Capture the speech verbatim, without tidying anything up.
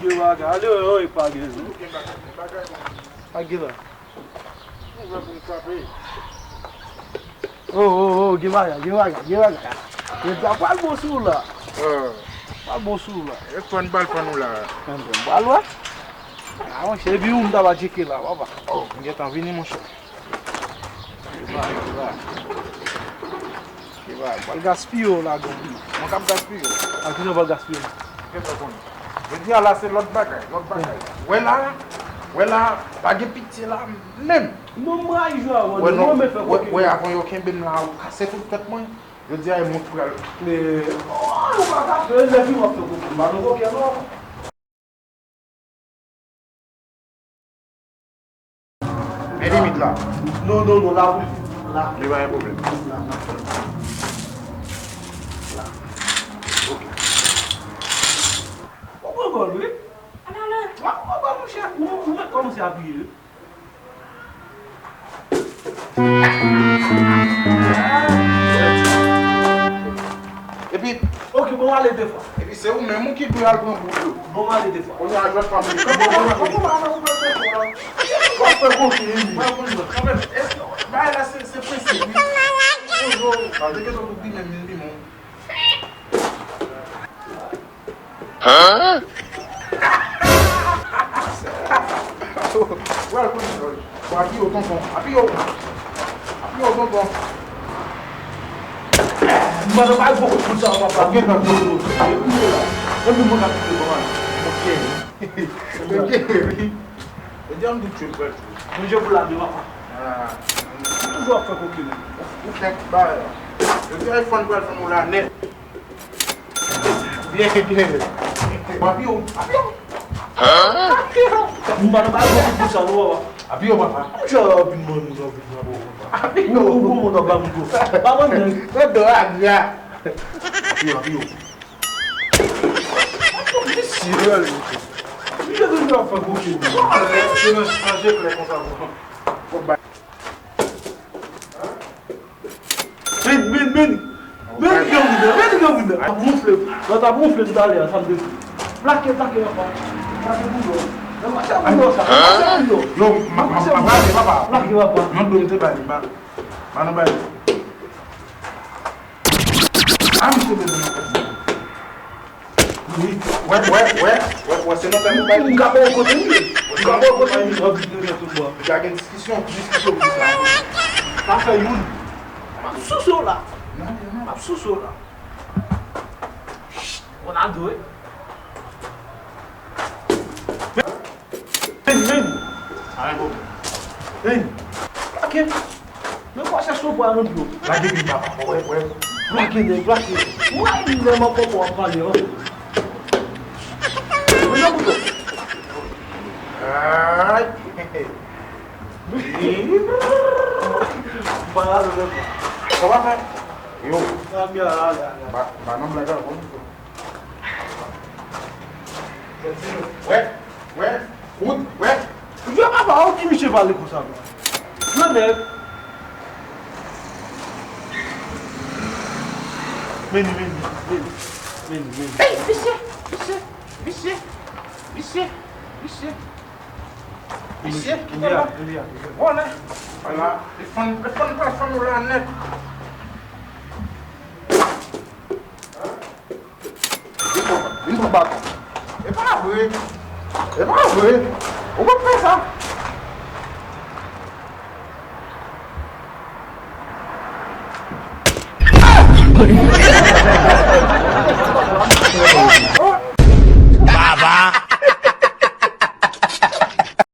Gen bagay, ale, oy, pa gen zon. Pa gen la. Mwen vle pou m frape. Oh, oh, oh, gen bagay, gen bagay, gen bagay. Gen bagay, pral bon sou ou la. Pral bon sou ou la. E fòn bal fòn ou la. Mwen pral wè. Ah, monchè, epi ou m ta va tcheke la, papa. Oh, m gentan vini, monchè. Ki bagay, ki bagay. Ki bagay, pral gaspiye w ladan. Mwen k ap gaspiye w. A kisa w pral gaspiye m? Kèt ou konnen. Jodi a la se lòt bagay, lòt bagay. Wè la, wè la, pa gen pitye la menm. Non, m rayi jwe avè w, wè, non, non, mwen fè wè, koke. Wè, avan yo kenbe m la, ou kase tout tèt mwen. Jodi a, e mwen k pral. Men, oh, ou pa ka fè, lè fini w ap fè koke, m pa nan koke, non. Men limit la. Non, non, non, la pou li. La. Li pa gen pwoblèm. La, la. La. Ok. Ou pran gòl, wi. Ann ale. Ou pran gòl, monchè. Ou, ou mèt kòmanse apiye, wi. Epi, ok, bon, ale de fwa. Epi se ou menm ou ki dwe al pran boul yo. Bon, ale de fwa. Kounye a jwèt fanmi. Bon, bon, bon, bon, bon, bon, bon, bon. W ap fè koke, wi. W ap konn jwèt kanmenm. Bagay la, se, se prensip, wi. Toujou, pa te kesyon pou pi menm, vin pi menm. Hein? Pral konn jòj. Bon, apiye w, tonton. Apiye w. Apiye w, tonton. M pa nan bay gwo kout sa, papa. Ok, nan gwo kout. Epi mwen ka kite bon, man. Ok. Ok, wi. E di an di tchwe, frè. Mwen je pou la de papa. Ah. Ou toujou ap fè koke, non? Ou fèk bay la. Yo di iPhone pral fè nou la nèt. Byen, byen. Papi yo, papi yo. Papi yo. M pa nan bay gwo kout sa, non, papa. Papi yo, papa. Ou jwe wè w vin mwen, nou vin mwen, papa. Papi yo. Ou bon moun nan ba m gwo. Pa mwen, non. Mwen do a gra. Papi yo, papi yo. Misye, misye toujou ap fè koke. Kòman se nan chanje klè konsa, bon? Bon, bay. Men, men, men. Men, gen moun nan, men, gen moun nan. Ap wonfle. Lòt ap wonfle toutalè a, sa m te di. Plake, plake, papa. Plake pou lò. Nan mache pou lò sa. Nan mache pou lò. Yo, m ap, m ap, m ap rale, papa. Plake, papa. Yon do m te bay li, pa, pa nan bay li. Ah, misye bezwen nan kòb. Wi. Wè, wè, wè, wè, wè, se nan fè nou bay. M ka ba w kote m ye. M ka ba w kote m ye. Wè, vin nan tout bò. Li ka gen diskisyon, diskisyon pou sa. Pa fè youn. M ap souse w la. M ap souse w la. Ronaldo, wi. Men, men. Amen, bon. Men. Plake. Men kwa chèche w pran nan dlo. Lage pi ba, papa, wè, wè. Plake, nèg, plake. Wè, li lè m ap pran pale, an. Men nan bouton. Ay. Ba la, non, non. Sa va fè? Yo. Ba, ba, nan blag la, bon. Wè, wè, kout, wè. Jwe papa, ou ki misye pale konsa, bro? Jwe nèg. Meni, meni, meni, meni, meni. Ey, visye, visye, visye, visye, visye. Visye, kite la. Vòlè. Vòlè. Defann, defann, defann nou la nèt. Vin pran, vin pran baton. E pa vre. E pa vre. Ou p ap fè sa.